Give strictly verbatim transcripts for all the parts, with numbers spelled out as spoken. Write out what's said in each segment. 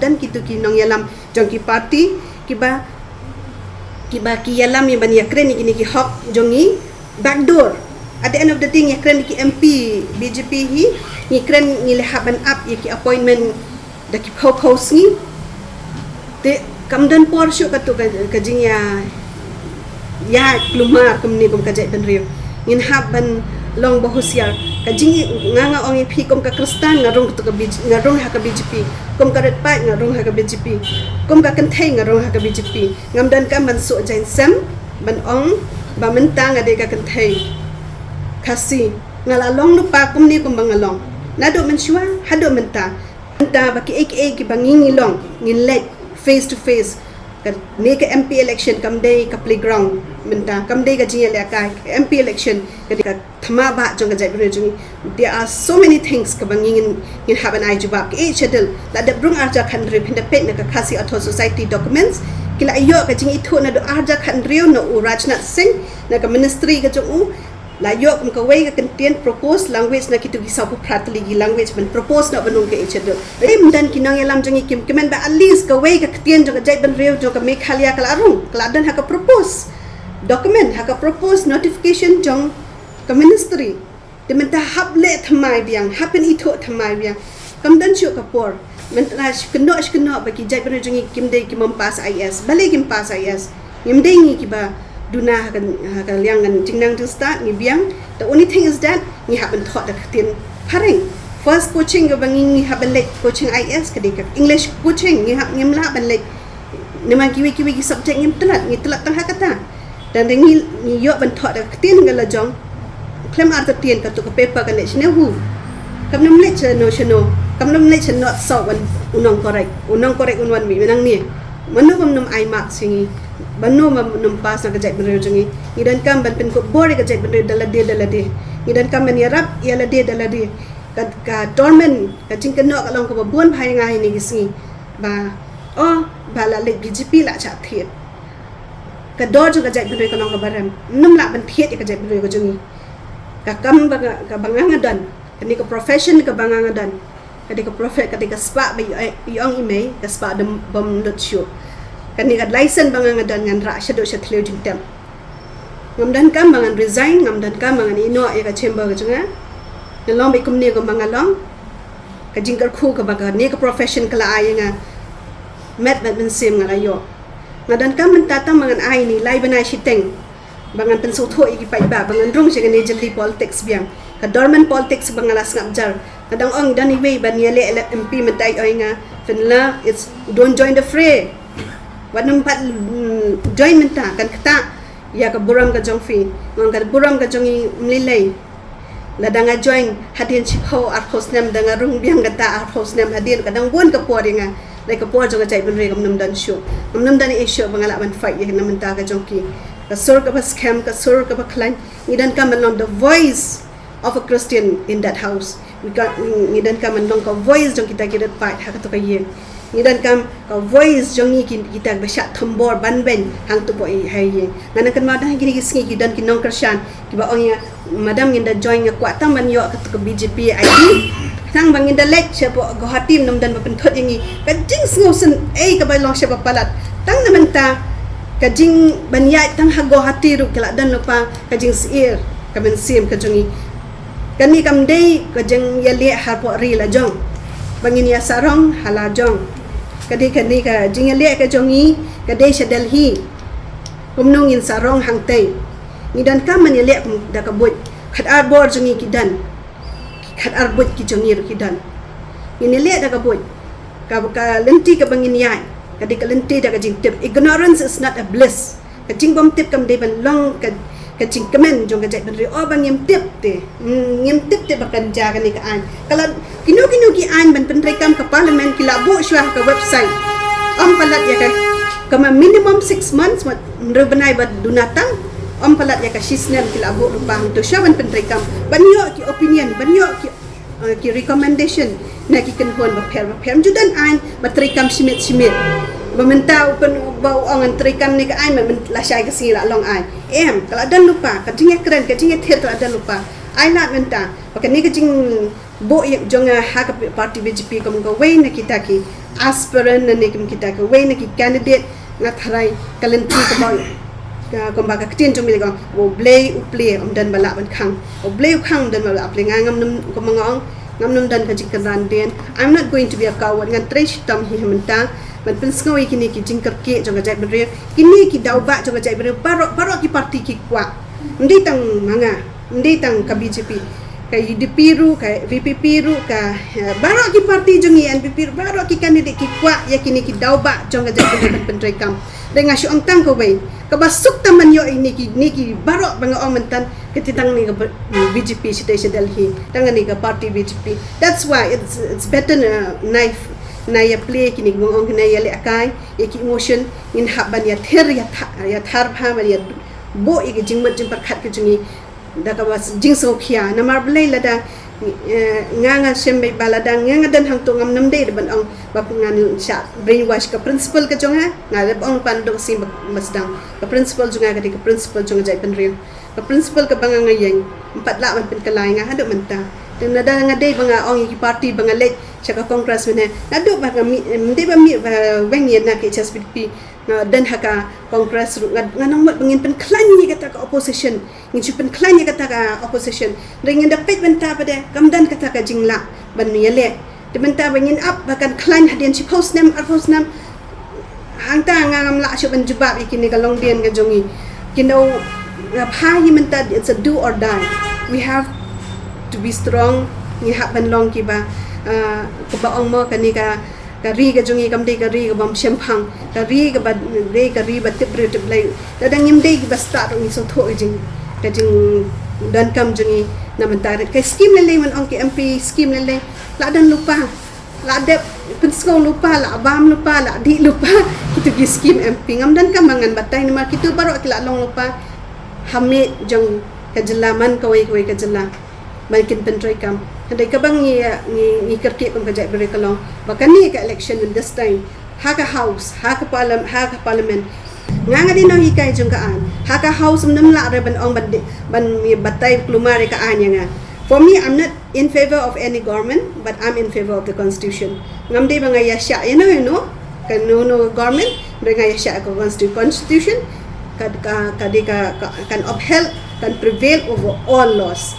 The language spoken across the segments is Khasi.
Don kito ki nongïalam jong ki party kiba, kiba ki ïalam ïa ban ïakren ïa kine ki hok jong ngi backdoor. At the end of the day, ngi ïakren ïa ki M P B J P hi, ngi kren ngi lah ban ap ïa ki appointment da ki phew phew sngi. Te kam don por shuh kato ka, ka jingïa, ïa kulmar kumne kum ka jaitbynriew. Ngin hap ban long ba husiar. Ka jing, nga, nga ong ïa phi kum ka Khristan nga rung kato ka B J, nga rung ha ka B J P. Kum ka Rit Paid nga rung ha ka B J P. Kum ka kynthei nga rung ha ka B J P. Ngam donkam ban suh jaiñsem ban ong ba mynta nga dei ka kynthei Khasi. Nga la long lypa kumne kumba nga long naduh mynshuwa haduh mynta. Mynta ba kiei kiei kiba ngi, ngi long, ngin leit face to face. Kane ka M P election kam dei ka playground mynta, kam dei ka jingïalehkai. Ka M P election ka dei ka thma ba jong ka jaitbynriew jong ngi. There are so many things kaba ngi ngin, ngin hap ban ai jubab. Ka Eighth Schedule la dep rung ar hajar khathynriew, phin da peit na ka Khasi Authors Society documents, ki la ïoh ka jingithuh naduh ar hajar khathynriew na u Rajnath Singh, na ka ministry ka jong u. La ïoh kum kawei ka kyntien propose language na kito ki sawphew phra tylli ki language ban propose noh ban rung ka Eighth Schedule. Te mynta ki nongïalam jong ngi kim kmen ba at least kawei ka ktien jong ka jaitbynriew jong ka Meghalaya ka la rung, ka la don ha ka propose document, ha ka propose notification jong ka ministry. Te mynta hap leh thymmai biang, hap pynithuh thymmai biang. Kam don shuh ka por. Mynta shu kynnoh, shu kynnoh ba ki jaitbynriew jong ngi kim dei, kim pass I A S. Balei kim pass I A S? Ngim dei ngi kiba duna ha ka, ha ka liang ka jingnang jingstad, ngi biang. The only thing is that ngi hap ban thoh da ka ktien phareng. First coaching kaba ngi, ngi hap ban leit coaching I A S ka dei ka English coaching, ngi hap, ngim lah ban leit. Namar kiwei kiwei ki subject ngim tlot, ngi tlot tang ha kata. Te ngi, ngi ïoh ban thoh da ka ktien ka la jong. Khlem artatien kato ka paper kan leit shane hu. Kam nym leit shano shano, kam nym leit shano saw ban u nongcorrect, u nongcorrect un wan mih mynta ne. Mano kam nym ai marks ïa ngi, mano kam nym pass na ka jaitbynriew jong ngi. Ngi donkam ban pynkupbor ïa ka jaitbynriew da lade da lade. Ngi donkam ban ïarap ïa lade da lade. Ka, ka torment, ka jingkynnoh ka long kaba bun bha ïa nga ha kine ki sngi. Ba, oh, ba la leit B J P la shah thied. Ka dor jong ka jaitbynriew ka long kaba rem. Nym lah ban thied ïa ka jaitbynriew ka jong ngi. Ka kam ba nga, kaba nga nga don, kane ka profession kaba nga nga don, ka dei ka profe-, ka dei ka spah ba i, i ong i mei, ka spah dum bym lut shuh. Kane ka license ba nga nga don ngan rah shaduh sha thliew jingtep. Ngam donkam ba ngan resign, ngam donkam ba ngan ïeh noh ïa ka chamber ka jong nga. Ngan long beit kumne kumba nga long. Ka jingkyrkhu kaba kane ka profession ka la ai ïa nga, met met mynsiem nga la ïoh. Nga donkam mynta tang ba ngan ai ne lai bnai shiteng ba ngan pynsngewthuh ïa ki paidbah ba ngan rung sha kane jylli politics biang. Ka dormant politics ba nga la sngap jar. Nga dang ong da iwei ban ïaleh M P mynta i ong ïa nga, Pynla, it's, don't join the fray. Wat nym pat, mm, join mynta, kan ktah ïa ka burom ka jong phi. Nga ong ka burom ka jong ngi ym lei lei. Lada nga join hadien shiphew arphew snem, da nga rung biang kata arphew snem hadien, ka dang bun ka por ïa nga. Lei ka por jong ka jaitbynriew kam nym don shuh. Kam nym don ei shuh ba nga lah ban fight ïa na mynta ka jong ki. Ka sur kaba skhem, ka sur kaba khlaiñ. Ngi donkam ban long the voice of a Christian in that house. Ngi ka, ngi donkam ban long ka voice jong kita ki rit paid ha kato ka ïing. Ngi donkam ka voice jong ngi ki, kita ba shah thombor ban beiñ hangto ba i ha ïing. Nga nang kynmaw da ha kine ki sngi ki don ki nongkyrshan kiba ong ïa nga, madam, ngin da join, nga kwah tang ban ïoh kato ka B J P I D. Tang ba ngin da leit sha Guwahati ym don ba pynthut ïa ngi. Ka jingsngewsynei kaba long sha ba palat. Tang na mynta ka jing ban ïaid tang ha Guwahati ruh ka la don lypa ka jingsyier ka mynsiem ka jong ngi. Kane kam dei ka jingïaleh hapoh ri la jong. Ba ngin ïa sarong ha la jong. Ka dei kane ka jingïaleh ka jong ngi ka dei sha Delhi. Kumno ngin sarong hangtei? Ngi donkam ban ïaleh kum da ka buit. Khatar bor jong ngi ki don. Khatar buit ki jong ngi ruh ki don. Ngin ïaleh da ka buit. Ka, ka lynti kaba ngin ïaid ka dei ka lynti da ka jingtip. Ignorance is not a bliss. Ka jingbym tip kam dei ban long ka, ka jingkmen jong ka jaitbynriew. Oh, ba ngim tip te, mm, ngim tip te ba kan jia kane ka aiñ. Ka la, kino kino ki aiñ ban pyntreikam ka parliament ki la buh shuwa ha ka website. Ym palat ïa ka, kama minimum six months, wat hynriew bnai ba duna tam. Ym palat ïa ka shisnem ki la buh lypa hangto shuwa ban pyntreikam, ban ïoh ki opinion, ban ïoh ki, eh, ki recommendation na ki kynhun bapher bapher. Ym ju don aiñ ba treikam shimit shimit. Ba mynta u pyn, ba u ong ngan treikam ne ka aiñ, ba mynta lashai ka sngi la long aiñ. Em, ka la don lypa, ka jingïakren, ka jingïathir ka la don lypa. Ai lad mynta ba kane ka jing Buh ïa jong nga ha ka party B J P kum kawei na kita ki aspirant ne kum kita kawei na ki candidate, nga tharai ka lynti kaba, ka, kumba ka ktien jong mi ka ong, U Blei u plie, ym don ba lah ban khang. U Blei u khang, ym don ba lah plie. Nga ngam nym, kumba nga ong, ngam nym don ka jingkynran dien. I'm not going to be a coward. Ngan trei shitom hi mynta ban pynsngew ïa kine ki jingkyrkieh jong ka jaitbynriew, kine ki daw bah jong ka jaitbynriew. Baroh, baroh ki party ki kwah. Ym dei tang ma nga, ym dei tang ka B J P, ka U D P ruh, ka V P P ruh, ka, eh, baroh ki party jong ngi, N P P ruh, baroh ki candidate ki kwah ïa kine ki daw bah jong ka jaitbynriew ban pyntreikam. Dei nga shu ong tang kawei, kaba suk tam ban ïoh ïa kine ki, kine ki baroh ba nga ong mynta, ka tang ne ka B J P shatei sha Delhi, tang ne ka party B J P. That's why it's, it's better na, na, na ïa plie kine, ba nga ong, na ïa lehkai ïa ki emotion. Ngin hap ban ïa thir, ïa tha-, ïa thar bha, ban ïa buh ïa ki jingmut jingpyrkhat ki jong ngi da kaba s-, jingsngewkhia. Namar balei lada, eh, nga, nga shem beit ba lada nga, nga don hangto, ngam nym dei ban ong ba ngan shah brainwash ka principle ka jong nga. Nga dei ban ong pan dong sing ba, ba sdang, ka principle jong nga ka dei ka principle jong ka jaitbynriew. Ka principle kaba nga, nga ïeng, ym pat lah ban pynkylla ïa nga haduh mynta. Te lada nga dei ba nga ong ïa ki party ba nga leit sha ka Congress mynne, naduh ba nga mih, ym dei ba mih, ba weng ïa na ka H S P D P, nga don ha ka Congress ruh, nga, nga nang mut ba ngin pynkhlaiñ ïa kata ka opposition. Ngin shu pynkhlaiñ ïa kata ka opposition. Hynrei ngin da peit mynta pat de kam don kata ka jinglah ban ïaleh. Te mynta ba ngin ap ba kan khlaiñ hadien shiphew snem, arphew snem, hangta nga ngam lah shuh ban jubab ïa kine ka longdien ka jong ngi. Kine, nga phai hi mynta, it's a do or die. We have to be strong. Ngi hap ban long kiba, ah, kaba ong mo, kane ka, ka ri ka jong ngi kam dei ka ri kaba ym shemphang. Ka ri kaba dei ka ri ba tip briew tip Blei. Lada ngim dei kiba stad ruh ngi sngewthuh ka jing, ka jingdonkam jong ngi na mynta. Ka skim lei lei, man ong ki M P skim lei lei, la don lypa, la dep pynsngew lypa, la bam lypa, la dih lypa. Kito ki skim M P ngam donkam ba ngan batai, namar kito baroh ki la long lypa ha miej jong ka jylla man kawei kawei ka jylla ban kin pyntreikam. Hynrei kaba ngi, ngi, ngi kyrkieh kum ka jaitbynriew ka long ba kane ka election in this time, ha ka House, ha ka parliam-, ha ka Parliament, nga, nga dei nonghikai jong ka aiñ. Ha ka House ym nym lah re ban ong, ban di-, ban batai kulmar ïa ka aiñ ïa nga. For me, I'm not in favor of any government, but I'm in favor of the constitution. Ngam dei ba nga ïa shah ïa no ïa no, ka no no government, hynrei nga ïa shah ka constitu-, constitution, ka, ka, ka dei ka, ka, kan upheld, kan prevail over all laws.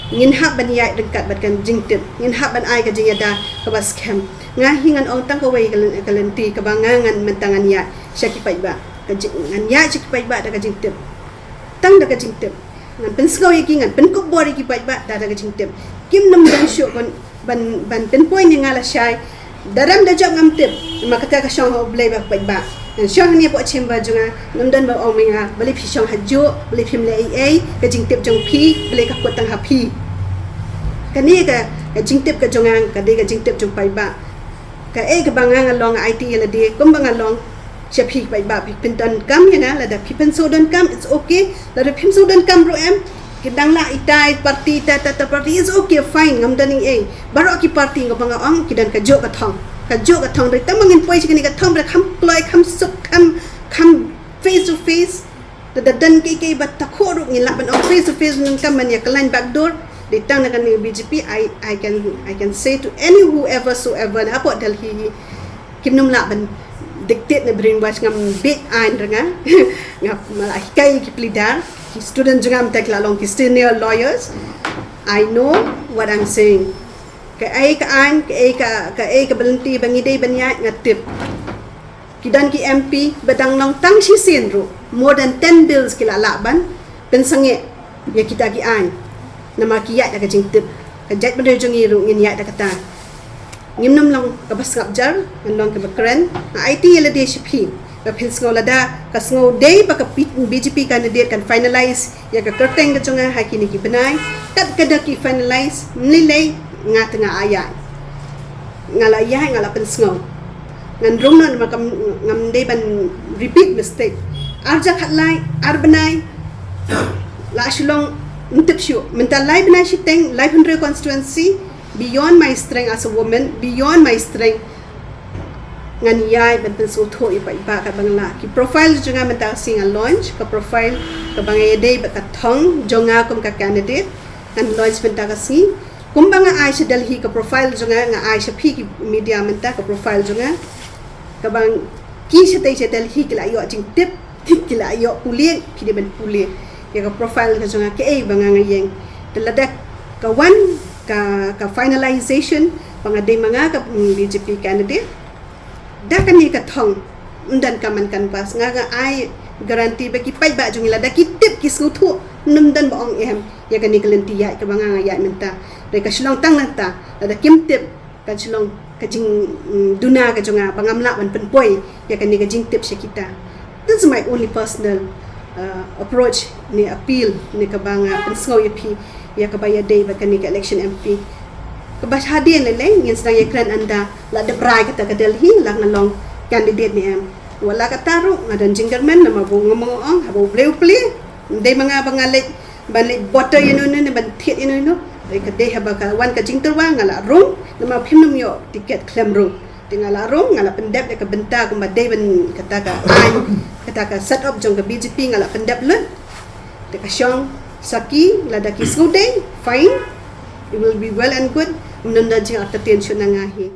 Ngin hap ban ïaid ryngkat bad ka jingtip, ngin hap ban ai ka jingïada kaba skhem. Nga hi ngan ong tang kawei ka lyn-, ka lynti kaba nga, ngan mynta ngan ïaid sha ki paidbah. Ka jing-, ngan ïaid sha ki paidbah da ka jingtip. Tang da ka jingtip. Ngan pynsngew ïa ki, ngan pynkup bor ïa ki paidbah da, da ka jingtip. Kim nym don shuh ban, ban, ban pynpoi ïa nga lashai. Da rem da jop ngam tip. Namar kata ka shong ha U Blei bad paidbah. Ngan shong hangne hapoh chamber jong nga, ngam don ba ong ïa nga, balei phi shong hajuh, balei phim leh ei ei, ka jingtip jong phi, balei ka kut tang ha phi. Kane ka, ka jingtip ka jong nga, ka dei ka jingtip jong paidbah. Kaei kaba nga, nga long, nga aiti ïa lade kumba nga long sha phi paidbah. Phi pyndonkam ïa nga, lada phi pynsngewdonkam, it's okay. Lada phim sngewdonkam ruh em, ki dang lah itai party, ta, ta, ta party, it's okay, fine, ngam don ei ei. Baroh ki party, kumba nga ong, ki don kajuh ka thong. Kajuh ka thong, hynrei tang ba ngin poi sha kane ka thong ba kham kloi, kham suk, kham, kham face to face. Lada don kiei kiei ba takhuh ruh ngin lah ban ong face to face, ngin kam ban ïa khlaiñ backdoor. Dei tang na kane ka B J P, I, I can, I can say to any whoever soever na hapoh Delhi hi, kim nym lah ban dictate ne brainwash. Ngam bit aiñ re nga. Nga, ma la hikai ki pleader, ki student jong nga mynta ki la long ki senior lawyers. I know what I'm saying. Kaei ka aiñ, kaei ka, kaei kaba lynti ba ngi dei ban ïaid, nga tip. Ki don ki M P ba dang long tang shisien ruh, more than ten bills ki la lah ban pynsangeh ïa kita ki aiñ. Namar ki ïaid da ka jingtip. Ka jaitbynriew jong ngi ruh ngin ïaid da kata. Ngim nym long kaba sngap jar, ngin long kaba kren. Nga aiti ïa lade sha phi ba phin sngew, lada ka sngew dei ba ka P-, B J P candidate kan finalize ïa ka kyrteng ka jong nga ha kine ki bnai. Kat ka da ki finalize, ym lei lei nga te nga ïaid. Nga la ïaid, nga la pynsngew. Ngan rung noh namar kam, ngam dei ban repeat mistake. Ar hajar khatlai, ar bnai, la shu long, ym tip shuh. Mynta lai bnai shiteng, lai hynriew constituency, beyond my strength as a woman, beyond my strength. Ngan ïaid ban pynsngewthuh ïa paidbah katba nga lah. Ki profile jong nga mynta ka sngi nga launch, ka profile kaba nga ïadei bad ka thong jong nga kum ka candidate. Ngan launch mynta ka sngi. Kumba nga ai sha Delhi ka profile jong nga, nga ai sha phi ki media mynta ka profile jong nga. Kaba ki shatei sha Delhi ki la ïoh jingtip, ki la ïoh pule, phi dei ban pule ïa ka profile ka jong nga, kaei ba nga nga ïeng. Te lada ka wan ka, ka finalization ba nga dei ma nga ka, mm, B J P candidate, da kane ka thong, ym don ka man canvass, nga nga ai guarantee ba ki paidbah jong ngi lada ki tip ki sngewthuh, ym don ba ong em ïa kane ka lynti ïaid kaba nga nga ïaid mynta. Dei ka Shillong tang nangta, lada kim tip, ka Shillong, ka jing, mm, duna ka jong nga ba ngam lah ban pynpoi ïa kane ka jingtip sha kita. This is my only personal, uh, approach ne appeal ne kaba nga pynsngew ïa phi ïa kaba ïadei bad kane ka election M P. Kaba hadien lei lei ngin sdang ïakren ynda la dep rai kata ka Delhi, la nga long candidate ne em. Wat la katta ruh nga don jingkyrmen, namar ba nga ong haba u Blei u plie, ym dei ma nga ba nga leit ban leit bother ïano ïano ne ban thied ïano ïano. Dei ka dei haba ka wan ka jingtyrwa nga la rung, namar phim nym ïoh ticket khlem rung. Te nga la rung, nga la pyndep ïa ka bynta kumba dei ban kata ka aiñ, kata ka set up jong ka B J P nga la pyndep lut. Te ka shong sha ki, lada ki sngewdei, fine. It will be well and good. Ym don jingïaid tension na nga hi.